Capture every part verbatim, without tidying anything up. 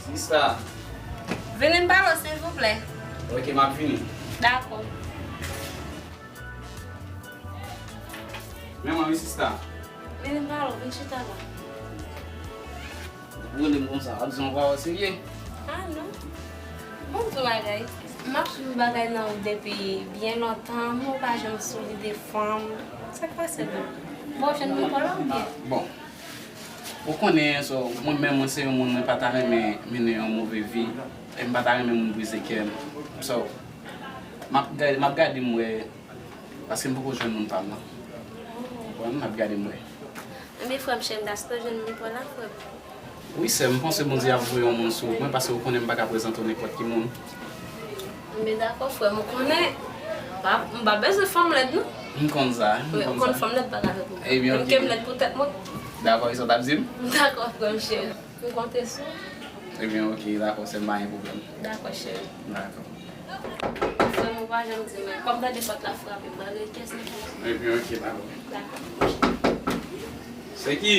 Sista. Vini m pale w, silvouplè. Ok, m ap vini. Dakò. Men mwen, wi, sista. Vini m pale w, vin chita la. Ou rele m konsa, w ap di yon pawòl serye? Ah, non. Bon, tout bagay. M ap swiv bagay nan ou depi byen lontan, men ou pa janm sou li de fanm. Sa k pase menm? Bon, jwenn moun pa la oubyen? Bon. Ou konnen, so, mwen menm, mwen se yon moun, mwen pa ta renmen mennen yon move vi. E m pa ta renmen moun brize kè m. So, m ap gade, m ap gade m wè, paske m poko jwenn moun pa m nan. Bon, m ap gade m wè. Enben, frè m cheri, èske w jwenn moun pa w la, frè m? Wi, sè m, m panse Bondye ap voye yon moun sou mwen, paske ou konnen m pa ka prezante w nenpòt ki moun. Men dakò, frè m, ou konnen, pa, m pa bezwen fanm lèd, non. M konn sa, m konn sa. Wi, ou konn fanm lèd pa ka fè pou mwen. Ebyen, ok. Menm ke m lèd pou tèt mwen. Dakò, e sa w t ap di m? Dakò, frè m cheri. M konte sou ou. Ebyen, ok, dakò, sè m, pa gen pwoblèm. Dakò, cheri. Dakò. Frè m, ou pa janm di m, kòm tande pòt la frape, m pral rele kès nan kès. Ebyen, ok, dakò. Dakò. Se ki?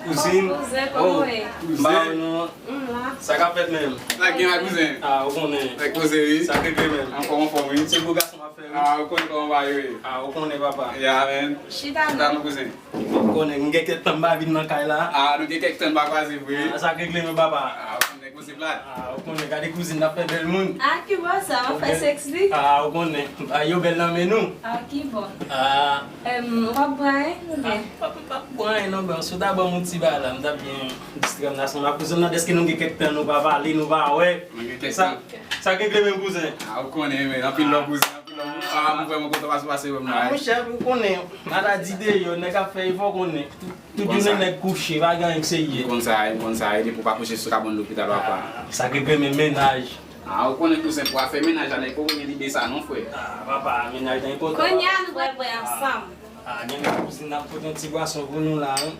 Kouzin. Oh, kouzen, kòman w ye? Oh, kouzen. M ba w non. M la. Sa k ap fèt menm? Sa k gen la, kouzen? Ah, ou konnen. Sa k poze, wi. Sa k regle menm? Anfòm, anfòm, wi. Se bo gason m ap fè, wi. Ah, ou konnen kòman bagay yo ye. Ah, ou konnen, papa. Yeah, man. Chita non, kouzen. Ou konnen, m gen kèk tan m pa vin nan kay la. Ah, nou gen kèk tan n pa kwaze vre. Ah, sa k regle menm, papa? Ah, ou konnen, kouzen plat. Ah, ou konnen, gade kouzin n ap fè bèl moun. Ah, ki bò sa? W ap fè sèks li? Ah, ou konnen. Ah, yo bèl nan men nou. Ah, ki bò? Ah. Em, w ap bwè anyen, oubyen? Ah, m p ap, m p ap bwè anyen non, bro. Si w ta ban m yon ti bagay la, m t ap byen distrè m ansanm ak kouzen m nan, dèske nou gen kèk tan nou pa pale, nou pa wè. Nou gen kèk tan. Sa k regle menm, kouzen? Ah, ou konnen, men, anpil love, kouzen, anpil love. Ah, m vrèman kontan pase, pase wè m la. Ah, monchè, ou konnen, maladi deyò, nèg ap fè efò, konnen. Tout, tout jounen nèg kouche, pa gen anyen k serye. M konn sa, m konn sa, e depi w pa kouche sou kabann lopital, papa. Ah, sa k regle menm, mennaj. Ah, ou konnen kouzen, pou afè mennaj la, nèg poko gen lide sa non, frè. Ah, papa, mennaj la enpòtan. Kounye a nou pral bwè ansanm. Ah, gen lè kouzin ap pote yon ti bwason pou nou la, wi.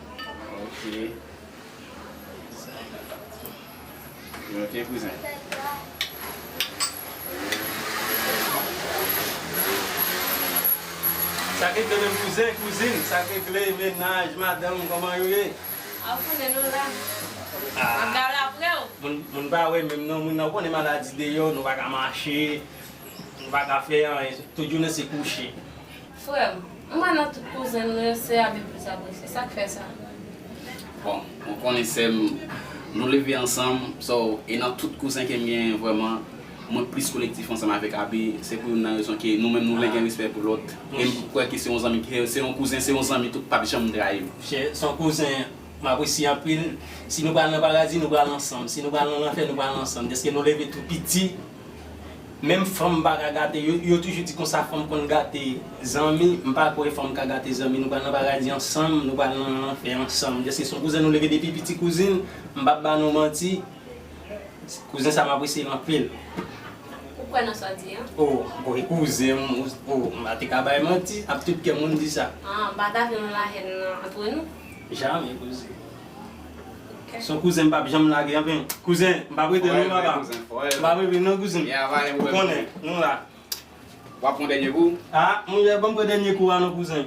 Ok. Ok, kouzen. Sa k regle menm, kouzen, kouzin, sa k regle, mennaj, madanm, kòman yo ye? A, ou konnen nou la. Ah. M ap gade apre w. Moun, moun pa wè menm non, moun nan, ou konnen maladi deyò, nou pa ka mache, nou pa ka fè anyen, tout jounen se kouche. Frè m, m wè nan tout kouzen nou yo, se Abi plis apresye. Sa k fè sa? Bon, ou konnen sè m, nou leve ansanm, so, e nan tout kouzen ke m genyen, vrèman, mwen plis kolektif ansanm avèk Abi, se pou youn nan rezon ke nou menm nou vle gen respè pou lòt. E m kwè ke se yon zanmi, ke se yon kouzen, se yon zanmi tou k p ap janm trayi w. Se, se yon kouzen m apresye anpil. Si nou pral nan paradi, nou pral ansanm. Si nou pral nan lanfè, nou pral ansanm. Dèske nou leve tou piti, menm fanm pa ka gate, yo, yo toujou di konsa fanm konn gate zanmi, m pa kwè fanm ka gate zanmi, nou pral nan paradi ansanm, nou pral nan lanfè ansanm. Dèske se yon kouzen nou leve depi piti, kouzin, m p ap ba nou manti. Kouzen sa m apresye l anpil. Ou kwè nan sa w di a? Oh, boy, kouzen m, oh, m pa te ka bay manti, ap tout kè m moun di sa. Ah, m pa ta vle yon lahèn nan antre nou? Jamè, kouzen. Ok. Se yon kouzen m p ap janm lage, anfen. Kouzen, m p ap rete non, papa. M p ap rete non, kouzen. Ou konnen, nou la. W ap pran dènye kou? Ah, monchè, ban m pran dènye kou a non, kouzen.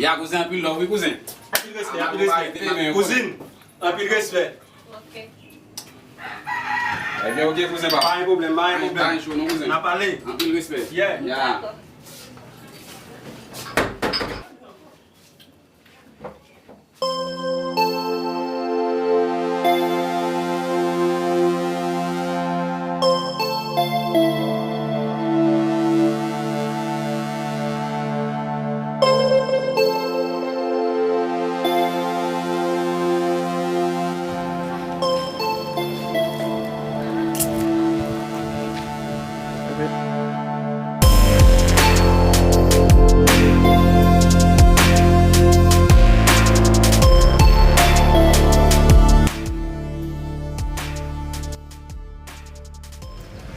Ya, kouzen, anpil love, wi, kouzen. Anpil respè, anpil respè. Kouzin, anpil respè. Ok. Ebyen, ok, kouzen, pa. Pa gen pwoblèm, pa gen pwoblèm. Pa gen cho non, kouzen. N a pale. Anpil respè. Yeah. Ya. Dakò.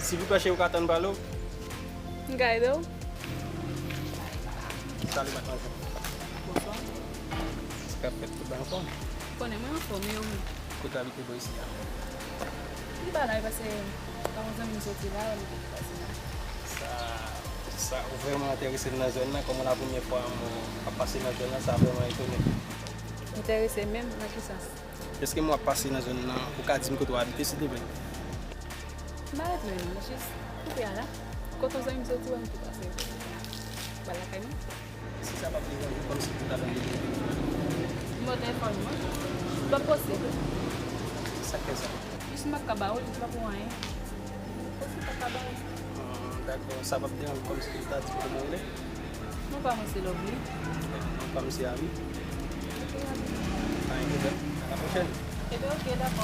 Silvouplè, cheri, ou ka tann pale w? M ka ede w? Salut, madmwazèl. Bonswa. Sa k ap fèt, tout bagay anfòm? Konnen mwen anfòm, e ou menm? Kote w abite bò isi a? Li pa la, li pase pa yon zanmi m soti la, li pase la. Sa, Sa vrèman enterese m nan zòn nan, kòm la premyè fwa m ap pase nan zòn nan, sa vrèman etone m. Enterese menm nan ki sans? Èske m w ap pase nan zòn nan, ou ka di m kote w abite, silvouplè? M pa ret lwen non, jis koupe a la. Kote yon zanmi m soti, wè m tou pase. Ba lakay mwen. Si sa p ap deranje w, kòmsi pou ta ban m de telefòn. Nimewo telefòn mwen? Li pa posib. Sa k fè sa? Jis m ap ka ba ou li, li pa pou anyen. Posib pa ka ba ou. Ah, dakò. Sa p ap deranje w, kòmsi pou ta di m kòman w rele? Non pa mwen se Lovely. Non pa m se Harry. Ok, Harry. Pa gen pwoblèm. A la pwochèn. Ebyen, ok, dakò.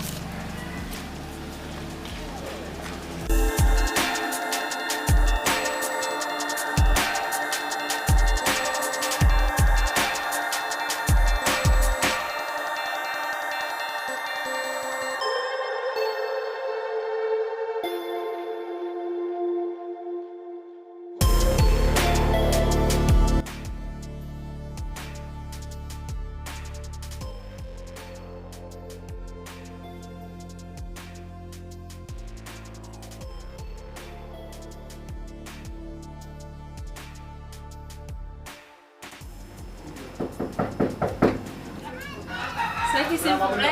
Se ki silvouplè?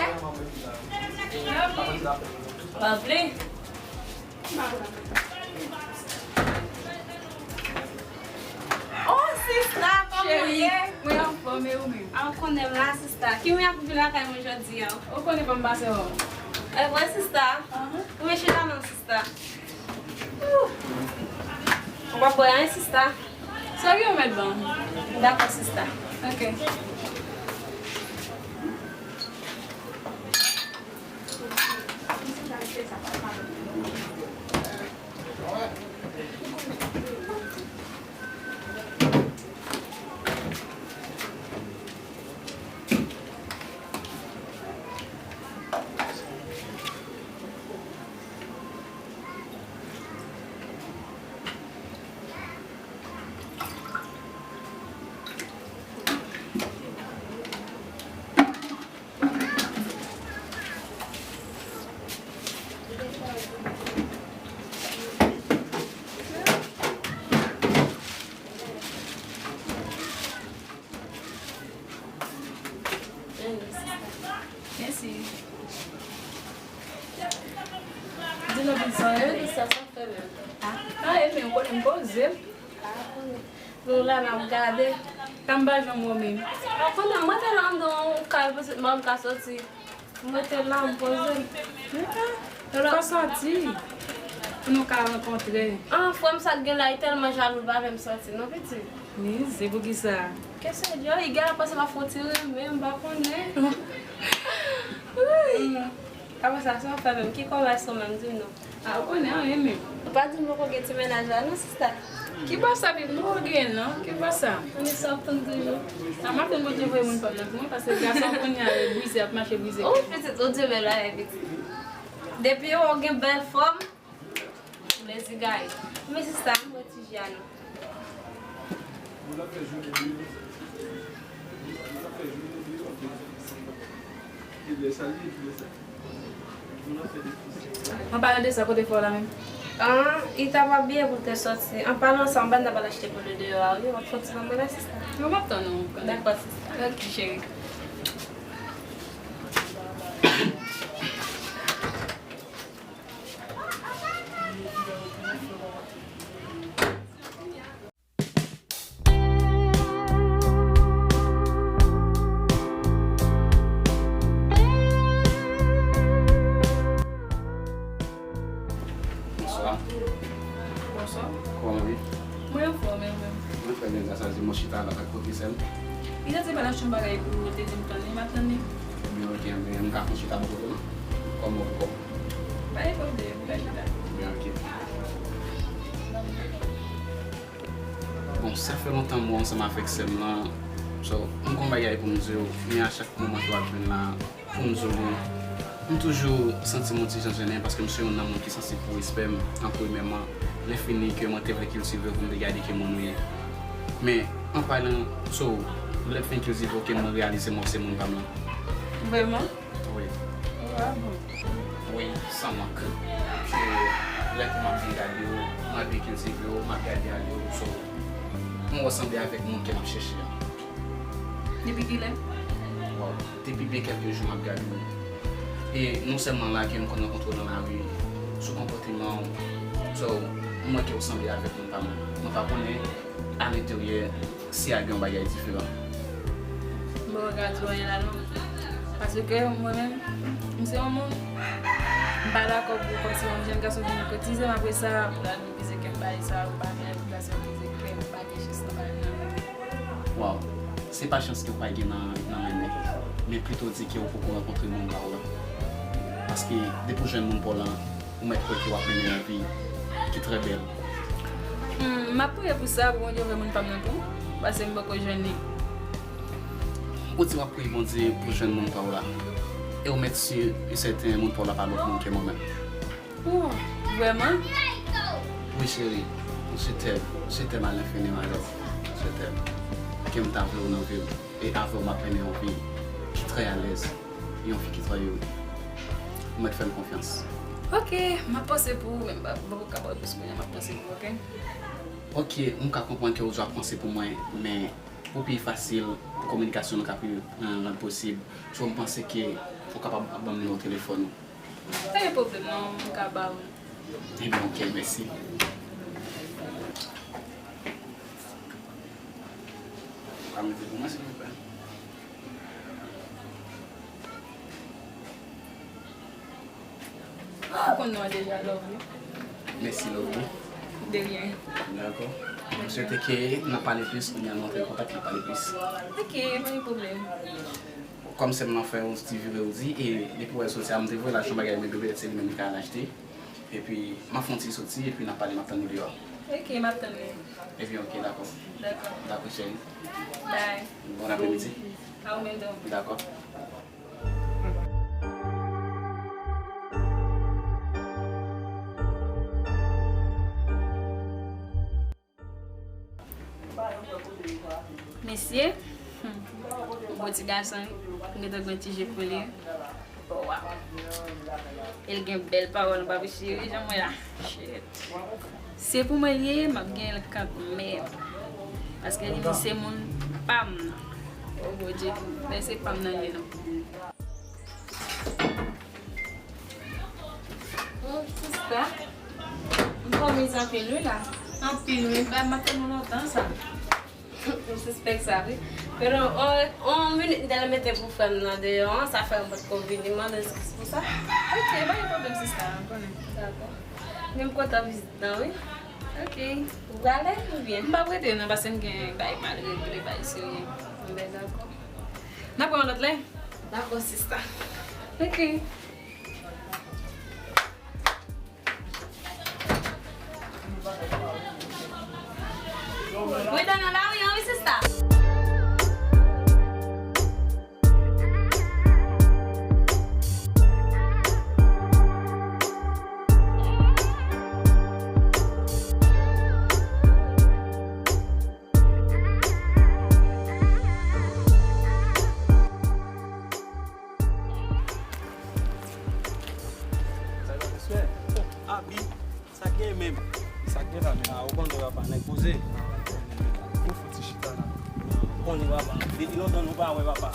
Pa vle? Oh, sista, kòman w ye? Cheri, mwen anfòm, e ou menm? A, ou konnen m la, sista. Ki mwen ap vin lakay mwen jodi a? Ou konnen fò m pase wè w. E vre, sista? Aham. Ou vin chita non, sista. Ou p ap bwè anyen, sista? Sa w gen w mèt ban m? Dakò, sista. Ok. Mèsi. Di nou vin sonje, sa, sa fè menm. Ah, ah, e men, ou konnen m poze. Ah, konnen. Nou la, n ap gade. Tan m pa janm wè w menm. Ah, konnen, mwen te la anndan yon kay, mwen ka soti. Mwen te la, m poze m. Fò soti. Pou nou ka rankontre. Ah, frè m sa k gen la, li tèlman jalou, l pa vle m soti, non, pitit. Mizè, poukisa? Kèsyon djòl, li genlè panse m ap fè yon ti renmen, m pa konnen. Wi. Apre sa, sa w fè menm? Ki konvèsasyon menm, di m non. A, ou konnen anyen menm. Ou pa di m poko gen ti mennaj la non, sista. Ki bò sa, pitit? M poko gen non. Ki bò sa? Konnen sa w ap tann toujou. A, m ap tann Bondye voye moun pa m nan pou mwen, paske gason kounye a yo brize, ap mache brize. Ou pitit, ou di men la, pitit. Depi ou gen bèl fòm, plezi gaye. Men sista, m wè ti je a non. An palan de sa, kote fè w la menm? An, li ta va byen pou l te soti. An palan sa, anba n ta pral achte pou l deyò a, wi. W ap fè yon ti manman la, sista. Bon, m ap tann ou. Dakò, sista. Ok, cheri. Bonswa. Bonswa. Kòman w ye? Mwen anfòm, e ou menm? Mwen trè byen, gras a Dye. Mwen chita la ak pwofesè m. Li te di m al achte yon bagay pou ou, te di m tann li, m ap tann li. Ebyen, ok, ebyen, m ka pran chita bò kote w, non? Kòman w, kòman? Pa gen pwoblèm, m ka chita. Ebyen, ok. Bon, sa fè lontan m wè w ansanm avèk sè m lan. So, m gon bagay pou m di w, men a chak moman ke w ap jwenn la, pou m di w li, m toujou santi m yon ti jan jennen, paske m se youn nan moun ki sansib pou respè m, an premyèman, lè fini ke mwen te vle kiltive w pou m te gade ki moun ou ye. Men, an palan, so, lè m fin kiltive w, ke mwen reyalize m w se moun pa m lan. Vrèman? Wi. Ah bon. Wi, san mank. Ke lè ke m ap byen gade w, M ap byen kiltive w, m ap gade ale w, so, mwen wè w sanble avèk moun ke m ap chèche a. Depi kilè? Waw, depi byen kèlke jou m ap gade w. E non sèlman la ke m konn rankontre w nan lari, sou konpòteman w, so, m wè ke w sanble avèk moun pa m. Mwen pa konnen alenteryè si a gen yon bagay diferan. M pa ka di w anyen la non. Paske mwen menm, m se yon moun, m pa dakò pou kòmsi yon jèn gason vin kotize m, apre sa, pou l al vin pize kè m bagay sa, ou pa gen pou l al pize kè m, pa gen chans nan bagay nan. Waw, se pa chans ke w pa gen nan, nan men mwen, men plito di ke w poko rankontre moun pa w la. Paske depi w jwenn moun pa w la, ou mèt kwè ke w ap mennen yon vi ki trè bèl. Hmm, m ap priye pou sa, pou Bondye voye moun pa m nan pou m, paske m poko jwenn li. Ou di w ap priye Bondye pou jwenn moun pa w la, e ou mèt si e sèten moun pa w la pa lòt moun ke mwen menm. Oh, vrèman? Wi, cheri. Je t'aime. Je t'aime à l'infini, my love. Je t'aime. Ke m ta vle w nan vi m. E avè w m ap mennen yon vi ki trè alèz. Yon vi ki trè ere. Ou mèt fè m konfyans. Ok, m ap panse pou ou, men m pa, m poko ka ba w repons kounye a, m ap panse pou ou, ok? Ok, m ka konprann ke ou di w ap panse pou mwen, men pou pi fasil, pou kominikasyon nou ka pi, eh, rann posib, so m panse ke ou kapab ap ban m nimewo telefòn ou. Pa gen pwoblèm non, m ka ba ou. Ebyen, ok, mèsi. Ou ka mete pou mwen, silvouplè? Ou konn non an deja, Lovely. Mèsi, Lovely. De ryen. Dakò. M swete ke n ap pale plis, kounye a nou antre an kontak, n ap pale plis. Ok, pa gen pwoblèm. Kòm sè m nan fè yon ti vire ou di, e depi w wè l soti a, m te voye l achte yon bagay, men bebe se li menm li ka al achte. Epi, m ap fè yon ti soti, epi n ap pale, m ap tann ou deyò. Ok, m ap tann ou. Ebyen, ok, dakò. Dakò. Dakò, cheri. Bye. Bon apremidi. A ou menm tou. Dakò. Mesye, hmm, bon ti gason wi. M gentan gen ti je pou li. Oh, waw. E l gen bèl pawòl, papa cheri, jan mwen la. Shit. Se pou mwen li ye, m ap gen l kanmenm. Paske li menm se moun pa m nan. Oh, Bondye, men se pa m nan li ye non. Oh, sista. M promiz anpil wi la. Anpil wi, m pa, m ap tann ou lontan sa. M sispèk sa wi. Pero, on, on minit m t al mete pou frè m nan deyò an, sa fè m potko vini, m mande eskiz pou sa. Ok, pa gen pwoblèm sista, m konnen. Dakò. Men m kontan vizit nan wi. Ok. Ou prale oubyen? M p ap rete non, paske m gen bagay m al regle, bagay serye. Bon, dakò. N ap wè yon lòt lè? Dakò, sista. Ok. Wi, dan nan lari an wi, sista. Sa yo ap espè. Oh, Abi, sa k gen menm? Sa k gen la menm? Ah, ou konnen papa, nèg poze. Ou fouti chita la. Ou konnen papa, depi lontan nou pa wè papa.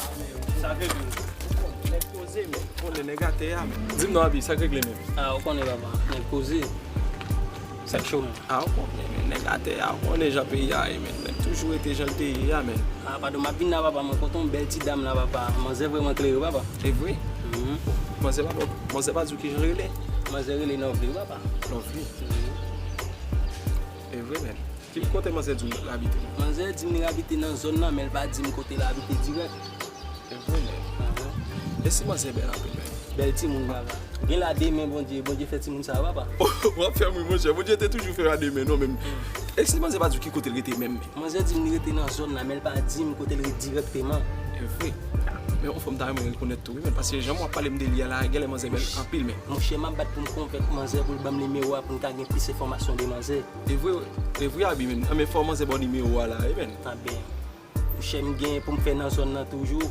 Sa k regle? Ou konnen nèg poze menm. Ou konnen nèg atè a menm. Di m non, Abi, sa k regle menm? Ah, ou konnen papa, nèg poze. Sa k cho menm? Ah, ou konnen, men nèg atè a, ou konnen jan peyi a ye, men. Nèg toujou rete jan l te ye a, men. Ah, padon, m ap vin la, papa, mwen kontan yon bèl ti dam la, papa. Manzè vrèman klere, papa. E vre? Mhm. Manzè pa, manzè pa di w kijan l rele? Manzè rele Lovely, papa. Lovely? Mhm. E vre, men. Ki kote manzè di w l abite, men? Manzè di m li abite nan zòn nan, men l pa di m kote l abite dirèk. E vre, men. Mhm. E si manzè bèl anpil, men? Bèl timoun, papa. Gen la demen, Bondye, Bondye fè timoun sa yo, papa. W ap fè m ri, monchè. Bondye te toujou fè yo a demen, non, men. E si manzè pa di w ki kote l rete menm, men? Manzè di m li rete nan zòn nan, men l pa di m kote l rete dirèkteman. E vre. Men yon fòm ta renmen rekonèt tou, wi, men, paske jan w ap pale m de li a la, genlè manzè bèl anpil, men. Monchè, m ap bat pou m konvenk manzè pou l ban m nimewo a pou n ka gen plis enfòmasyon de manzè. E vre, e vre, Abi, men. Anben, fò manzè ba w nimewo a la, wi, men. Anben. Monchè, m gen pou m fè nan zòn nan toujou,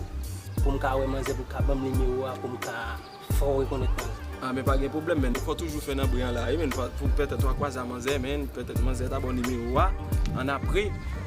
pou m ka wè manzè, pou l ka ban m nimewo a, pou m ka fè w rekonèt manzè. Ah, men pa gen pwoblèm, men fò toujou fè nan bri an la, wi, men pa, pou petèt w a kwaze a manzè, men petèt manzè ta ba w nimewo a, an apre,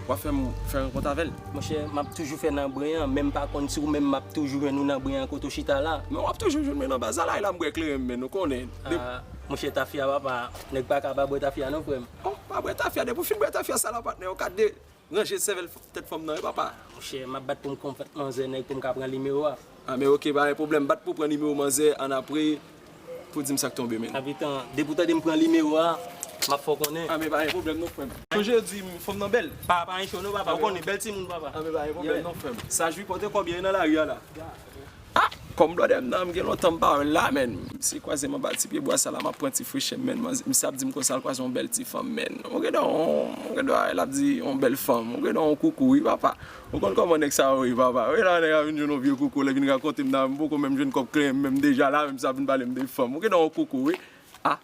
w a fè m fè rankont avè l. Monchè, m ap toujou fè nan bri an, men m pa konn si ou menm m ap toujou jwenn ou nan bri an kote w chita la. Men w ap toujou jwenn mwen nan baz la, la, e la m bwè kleren m, men ou konnen. Ah, monchè, tafya papa, nèg pa ka pa bwè tafya non, frè m. Bon, pa bwè tafya, depi w fin bwè tafya sa la, patnè, ou ka de ranje sèvèl f-, tèt fanm nan, wi, papa. Monchè, m ap bat pou m konfwont manzè, nèg, pou m ka pran nimewo a. Ah, men oke, pa gen pwoblèm. Bat pou pran nimewo manzè, an apre, pou di m sa k tonbe, men. Kapitan, depi w tande m pran nimewo a, m ap fè w konnen. Ah, men pa gen pwoblèm non, frè m. Sonje di m fanm nan bèl. Pa, pa gen cho non, papa. Ou konnen, bèl timoun, papa. Ah, men pa gen pwoblèm non, frè m. Sajvi pote kòb yo nan lari a la. Ah, kòm blòdè m nan, m gen lontan m pa wè l la, men. Misye kwaze m anba ti pye bwa sa la, m ap pran ti fresh air, men. Misye ap di m konsa l kwaze yon bèl ti fanm, men. Ou gen dwa, ou gen dwa, l ap di yon bèl fanm. Ou gen dwa yon koukou, wi, papa. Ou konn kòman nèg sa yo ye, papa. Wi, la, nèg la vin jwenn yon vye koukou, lè vin rakonte m nan, m poko menm jwenn kòb kleren m, menm deja la, menm sa vin pale m de fanm. Ou gen dwa yon koukou, wi. Ah,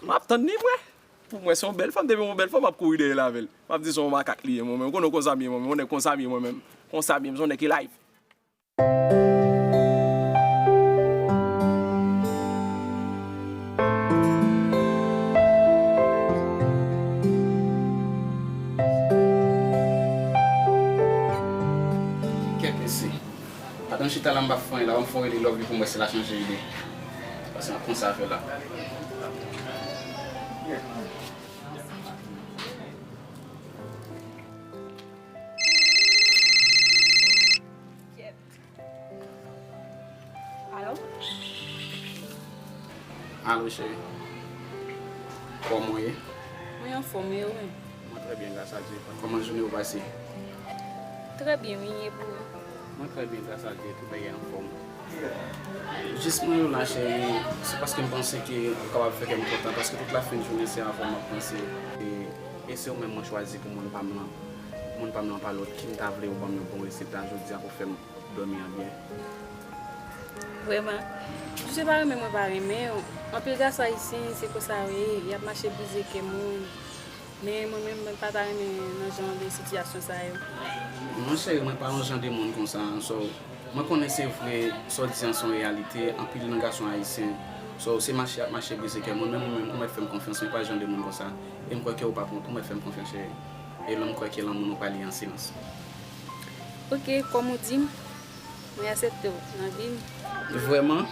m ap tann li, mwen. Pou mwen, se yon bèl fanm, depi yon bèl fanm, m ap kouri dèyè l avè l. M ap di se yon makak li ye, mwen menm. Ou konnen konsa m ye, mwen menm. Yon nèg konsa m ye, mwen menm. Konsa m ye, m se yon nèg ki live. Kèt mesye. Pandan m chita la, m p ap fè anyen la, ban m fè yon rele Lovely pou m wè si l a chanje ide. Paske m ap panse afè la. Alo? Alo, cheri. Kòman w ye? Mwen anfòm, e ou menm? Mwen trè byen, gras a Dye. Kòman jounen w pase? Trè byen, wi, e pou ou? Mwen trè byen, gras a Dye, tout bagay anfòm. Jis mwen yo la, cheri, se paske m panse ke ou kapab fè kè m kontan, paske tout lafen jounen se avè w m ap panse. E, e se ou menm mwen chwazi pou moun pa m lan. Moun pa m lan pa lòt, ki m ta vle ou ban m yon bon rezilta jodi a pou fè m dòmi an byen. Vrèman, si w pa renmen mwen, pa renmen w. Anpil gason ayisyen, se konsa yo ye, y ap mache brize kè moun. Men mwen menm, mwen pa ta renmen nan jan de sitiyasyon sa yo. Non, cheri, mwen pa yon jan de moun konsa, so, mwen konnen se vre, sa w di an se yon reyalite, anpil nan gason ayisyen. So, se mache y ap mache brize kè moun, men mwen menm, ou mèt fè m konfyans, mwen pa jan de moun konsa. E m kwè ke ou p ap wont, ou mèt fè m konfyans, cheri. E lan m kwè ke lanmou nou pral ye an silans. Oke, kòm ou di m, mwen aksepte w nan vi m. Vrèman?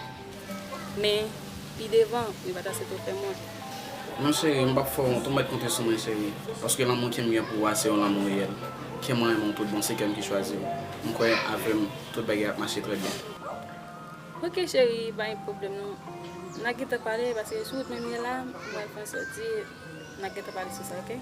Men, pi devan, mwen pa t aksepte w fè m wont. Non, cheri, m p ap fè w wont, ou mèt konte sou mwen, cheri. Paske lanmou ke m gen pou ou a, se yon lanmou reyèl. Ke mwen renmen w tout bon, se kè m ki chwazi w. M kwè avè m, tout bagay ap mache trè byen. Oke, cheri, pa gen pwoblèm non. N a gentan pale, paske sou wout menm ye la, m pral fè yon sòti, n a gentan pale sou sa, oke?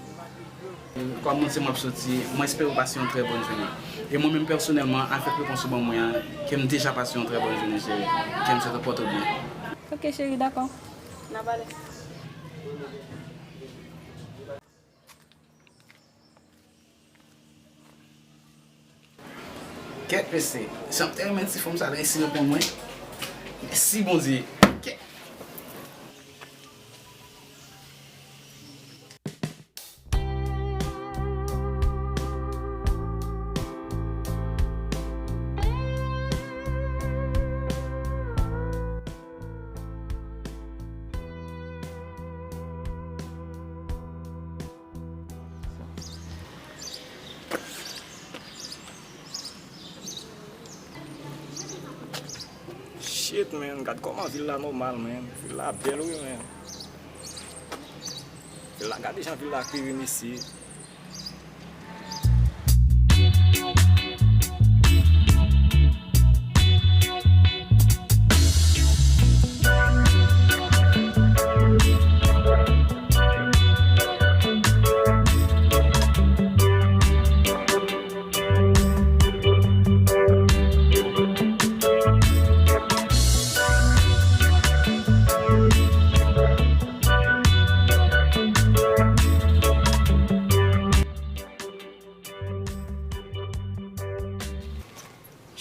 Kòm ou di m ap soti, mwen espere w pase yon trè bòn jounen. E mwen menm pèsonèlman, avèk repons ou ban mwen an, ke m deja pase yon trè bòn jounen, cheri. Ke m swete w pòte w byen. Oke, cheri, dakò. N a pale. Kèt mesye, jan m te renmen ti fanm sa resi reponn mwen. Mèsi Bondye. Kèt. Shit, man, gad kòman vil la nòmal, man. Vil la bèl, wi, man. Vil la, gade jan vil la klere, mesye.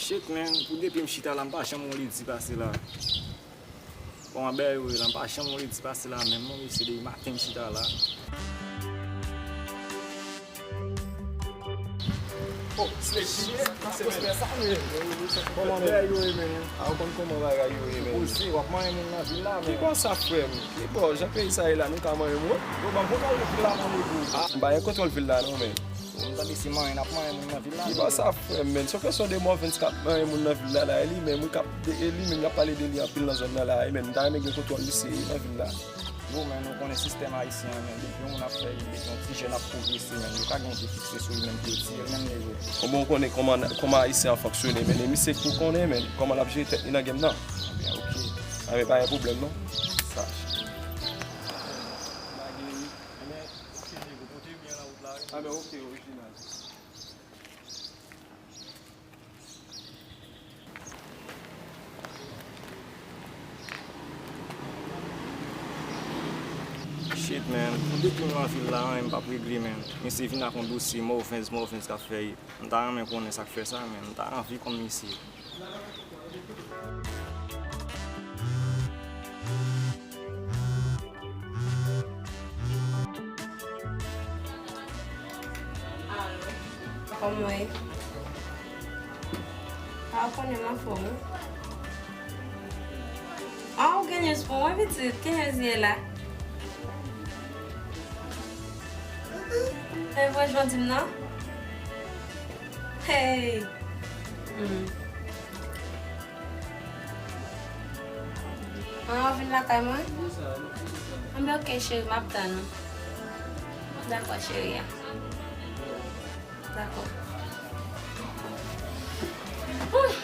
Shit, man, pou depi m chita la, m pa janm wè ledi pase la. Bon, anbè yo ye la, m pa janm wè ledi pase la menm non, mesye, depi maten m chita la. Oh, Slay, kòman bagay yo ye, men? A, ou konn kòman bagay yo ye, men. Poze, w ap manyen moun nan vil la, men. Ki bò sa, frè m? Ki bò? Jan peyi sa ye la, nou ka manyen moun? Yo, ban m kontwòl vil la, mon nèg. A, m pa gen kontwòl vil la, non, men. M tande se manyen n ap manyen moun nan vil la. Ki bò sa, frè m, men? Se yon kesyon de Morvens k ap manyen moun nan vil la, la, e li menm, wi, k ap, e li menm, y ap pale de li anpil nan zòn nan la, e menm, m ta renmen gen kontwòl misye nan vil la. Yo, men nou konnen sistèm ayisyen an, men depi yon moun ap fè, depi yon ti jèn ap pwogrese, men yo ka gen je fikse sou li, menm pou yo tiye l, menm leve. Bon, ou konnen kòman, kòman ayisyen an fonksyone, men e misye k pou konnen, men kòman l ap jere tèt li nan game nan. Ebyen, oke. Ebyen, pa gen pwoblèm, non. Sa. Ebyen, oke, nèg, ou pote byen nan wout la, wi. Ebyen, oke, orijinal. Shit, man. Depi m nan vil la, anyen m p ap regle, man. Misye vin ak yon dosye Morvens, Morvens k ap fè. M ta renmen konnen sa k fè sa, man. M ta anvi konn misye. Alo. Kòman w ye? A, w konnen m anfòm, wi. A, ou gen news pou mwen, pitit? Ki news ye la? E vre, jan w di m nan? Hey! Hmm. An, w vin lakay mwen? Anben, oke, cheri, m ap tann ou. Dakò, cheri a. Dakò. Ouh!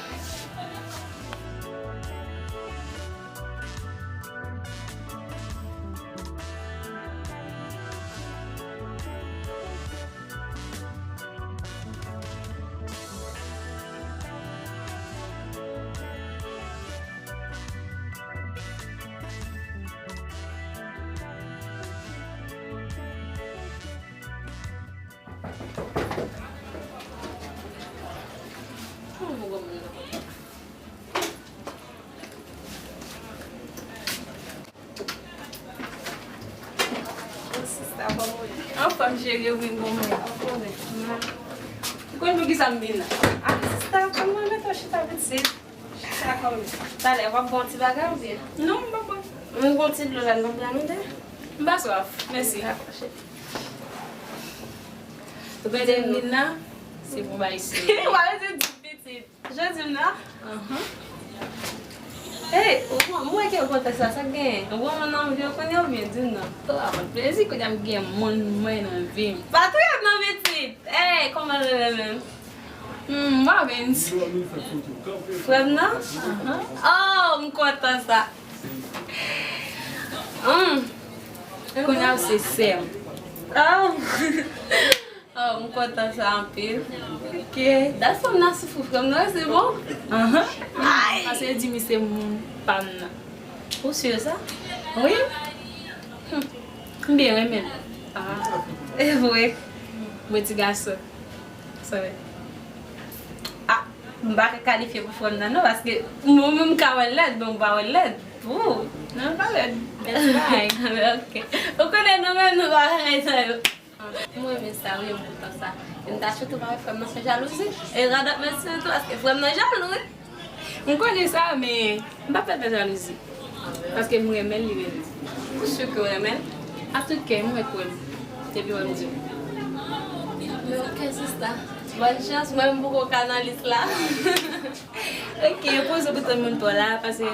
Anfòm, cheri, ou vin goumen. Ou konn poukisa m vin la? A, sista, kòman mete w chita pitit? Chita kòm talè, w ap bwè yon ti bagay oubyen? Non, m p ap bwè. M gon ti dlo la, nan bra nou de. M pa swaf, mèsi. Dakò, cheri. Ou konnen m vin la, se pou bay sou. W ap rete di pitit. Jodi m nan? Ahan. Hey, ou, m wè ke w kontan sa, sa k genyen? Ou wè mwen nan vi w kounye a oubyen di m non? O, a mwen plezi kounye a m gen moun mwen nan vi m. Pa touye m non pitit. Hey, kòman l rele menm? Hmm, Marvens. Frè m nan? Ahan. Oh, m kontan sa. Hmm. Kounye a w se sè m. Oh. Oh, m kontan sa anpil. Ok. Dat fanm nan soufri frè m nan, se bon? Ahan. Ay! Pase di mi se moun pa m nan. Ou si sa? Wi. Hmm. M byen renmen l. Ah. E vre. Bon ti gason. Sa vre. Ah, m pa ka kalifye pou frè m nan non, paske mwen menm m ka wè l lèd, men w pa wè l lèd. Pou. Non, l pa lèd. Bèl ti bagay. Ok. Ou konnen nou menm nou pa wè bagay sa yo. M renmen sa wi, m kontan sa. E m ta swete w pa wè frè m nan fè jalouzi. E radòt mwen sitou, paske frè m nan jalou wi. M konnen sa, men m p ap fè l fè jalouzi. Paske m renmen l, li renmen m. Ou si ke w renmen l? A tout kè, m wè kwè m. Depi w wè m di w. Men ok, sista. Bòn chans, mwen m poko ka nan lis la. Ok, poze pou tout moun pa w la, paske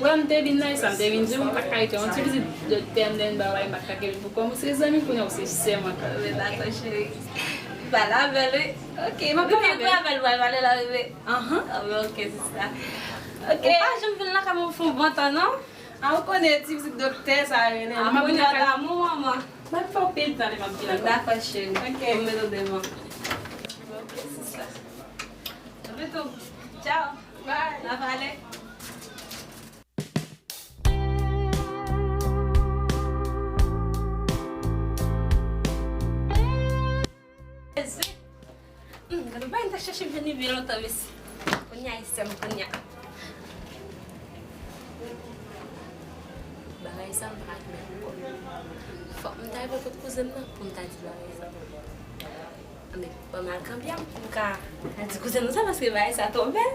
wè m te vin nan, e sa m te vin di w, m pa ka rete yon ti pitit doktè m, lè m ba w, m pa ka kenbe pou kò m, ou se zanmi m kounye a, ou se sè m ankò. Wi, dakò, cheri. Pale avè l, wi. Ok, m ap pale avè l. Wi, pale avè l, pale la, bebe. Ahan. Ah, wi, ok, sista. Ok. Ou pa janm vin lakay mwen pou fè yon bon tan, non? A, ou konnen ti pitit doktè sa rele. A, m ap vin lakay. Amou, manman. M ap fè w pil tan lè m ap vin lakay. Dakò, cheri. Ok. Mwen mete w devan. Ok, sista. Abitou. Tchao. Bye. N a pale. Jezi. Hmm, gade bagay m t ap chache m jwenn li byen lontan, mesye. Kounye a, li sè m kounye a. Bagay sa, m pa admèt ankò. Fòk m ta rive kot kouzen m nan pou m ta di bagay sa. Ban m al kanpe m pou m ka al di kouzen nou sa, paske bagay sa twò bèl.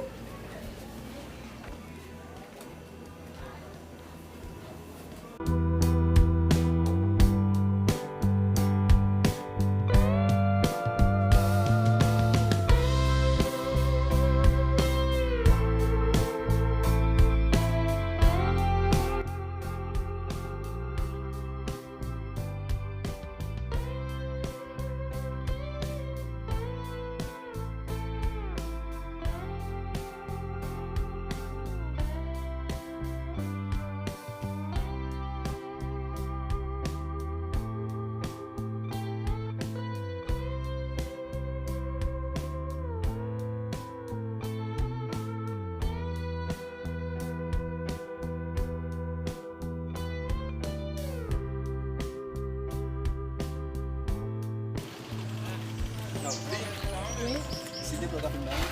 Wi. Se de plat w ap bay mwen.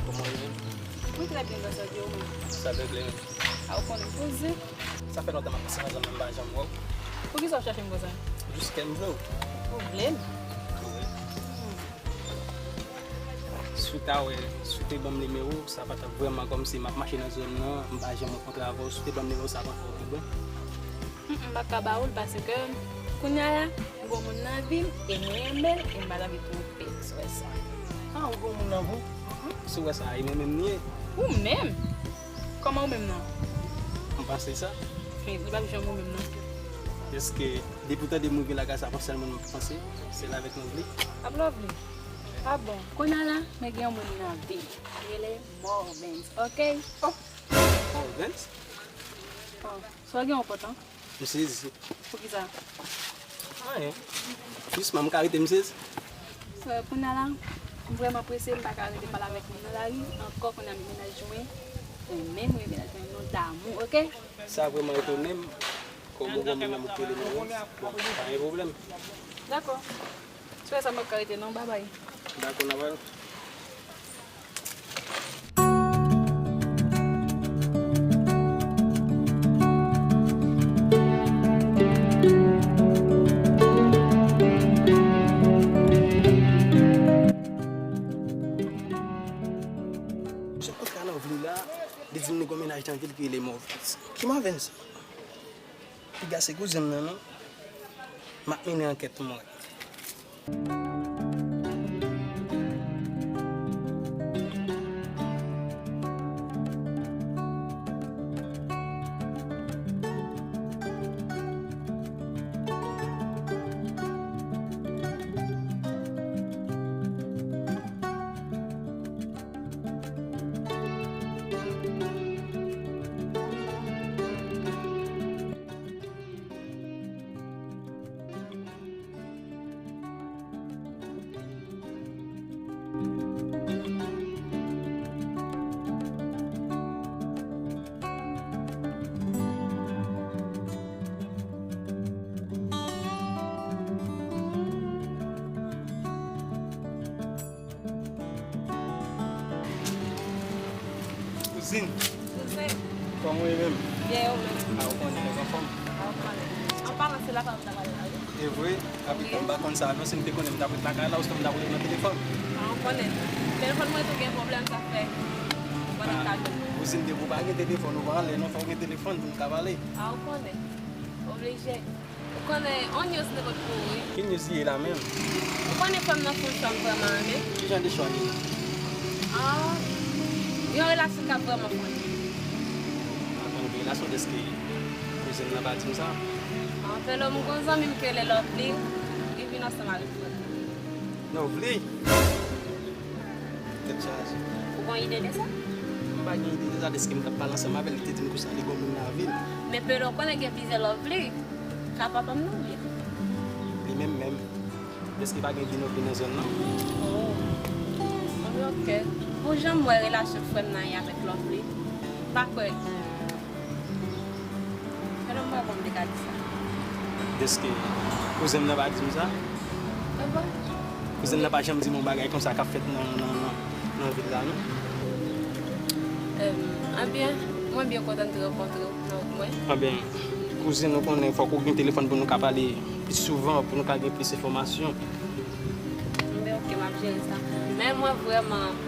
Kòman w ye menm? Mwen trè byen, grasye a Dye, ou menm? Sa byen klè menm. A, ou konnen kouzen. Sa fè lontan m ap pase nan zòn nan, m pa janm wè w. Poukisa w chèche m konsa? Jis kè m vle w. Ou vle m? Wi. Hmm. Si w ta wè, si w te ban m nimewo w, sa pa t ap vrèman kòmsi m ap mache nan zòn nan, m pa janm rankontre avè w. Si w te ban m nimewo w, sa pa t ap pi bon. Mm, mm, m pa ka ba ou l paske kounye a la, m gon moun nan vi m e mwen renmen l e m pa t anvi twonpe l, si w wè sa. Ah, ou gon moun nan vi w? Si w wè sa, e mwen menm li ye. Ou menm? Kòman ou menm nan? M panse sa. Men, li p ap janm ou menm nan. Èske depi w tande m rive lakay sa, pa sèl mwen m panse, se l avèk Lovely. Ap Lovely? Ah bon, kounye a la, mwen gen yon moun nan vi m. Li rele Morvens, oke? Oh! Morvens? Oh, sa w gen yon pòt lan? M sezi. Poukisa? Anyen. Jis mwen, m ka rete m sezi. Frè, kounye a la, m vrèman prese, m pa ka rete pale avèk moun nan lari ankò, kounye a m gen mennaj mwen. Mwen menm, mwen gen mennaj mwen, nou damou, oke? Sa vrèman etone m. Kòm ou gen moun nan m rele Morvens. Bon, pa gen pwoblèm. Dakò. Si w wè sa, m p ap ka rete non, babay. Dakò, n ap al. Misye kontre a Lovely la, li di m li gon mennaj nan vil ki rele Morvens. Ki Morvens sa? Piga se kouzen m nan, non. M ap mennen ankèt mwen. Kouzin. Kouzin. Kòman w ye menm? Byen, ou menm? A, ou konnen, mwen anfòm. A, ou konnen. An palan, se lakay ou m ta pral la, wi. E vre? Kapitan, m pa konn sa, non, si m te konnen, m t ap ret lakay la, osnon m t ap ret nan telefòn. A, ou konnen. Telefòn mwen tou gen pwoblèm, sa fè m pa t ap ka jwenn ou. Kouzin, depi w pa gen telefòn, ou pa anlè, non, fò w gen telefòn pou n ka pale. A, ou konnen. Oblije. Ou konnen, on news nan kot pou ou, wi. Ki news li ye la menm? Ou konnen frè m nan fè yon chwa m vrèman renmen. Ki jan de chwa li ye? Ah, yon relasyon k ap vrèman fon. Mwen konn gen relasyon dèske kouzin nan pa di m sa. An fè lò m gon zanmi m ki rele Lovely, li vin ansanm avèk frè m. Lovely? Tèt chaje. Ou gon ide de sa? M pa gen ide de sa, dèske m t ap pale ansanm avè l, li te di m konsa li gon moun nan vil. Men Pele, ou konnen gen plizyè Lovely. Ka papa m nan oubyen? Li menm menm. Dèske pa gen vin oubyen nan zòn nan. Oh. Bon, ok. Pou jan m wè relasyon frè m nan ye avèk Lovely, m pa kwè. Fè lè m wè kòman m te ka di sa. Dèske kouzen m nan pa di m sa. E bon? Kouzen m nan pa janm di m yon bagay konsa k ap fèt nan, nan, nan, nan vil la, non. Em, anbyen, mwen byen kontan m te rankontre w nan wout mwen. Anbyen, kouzin, ou konnen, fòk ou gen telefòn pou nou ka pale. Pi souvan pou nou ka gen plis enfòmasyon. Enben, oke, m ap jere sa. Men mwen vrèman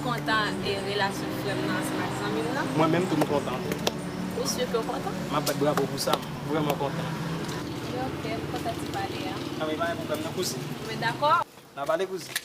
kontan e relasyon frè m nan ansanm ak zanmi m nan. Mwen menm tou m kontan. Ou si ke w kontan? M ap bat bravo pou sa, m vrèman kontan. Enben, oke, m kontan ti pale a. A wi, pa gen pwoblèm non, kouzin. Men dakò. N a pale, kouzin.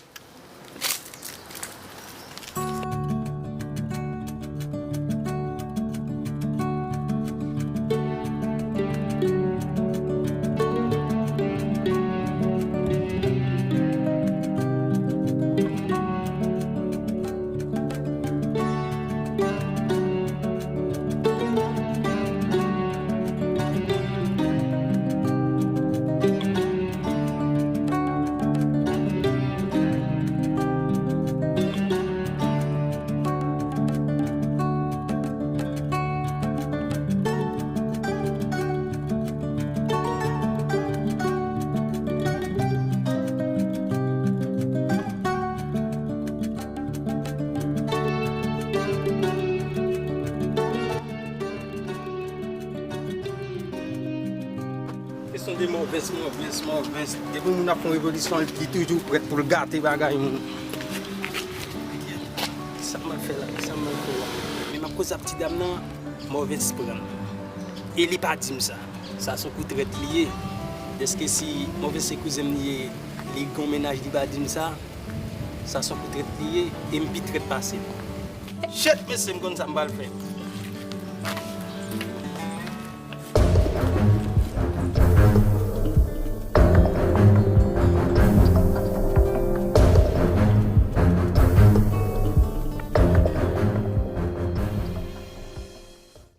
Kesyon de mòvens, mòvens, mòvens. Depi moun ap fè yon revolisyon, li toujou prèt pou l gate bagay moun. Sa m al fè la, sa m al fè la. Men m ap koze ap ti dam nan, mòvens pran l. E li pa di m sa. Sa se yon kou trèt li ye. Dèske si mòvens se kouzen m li ye, li gon mennaj li pa di m sa, sa se yon kou trèt li ye, e m pi trèt pase l. Shit, mesye, m konn sa m pral fè.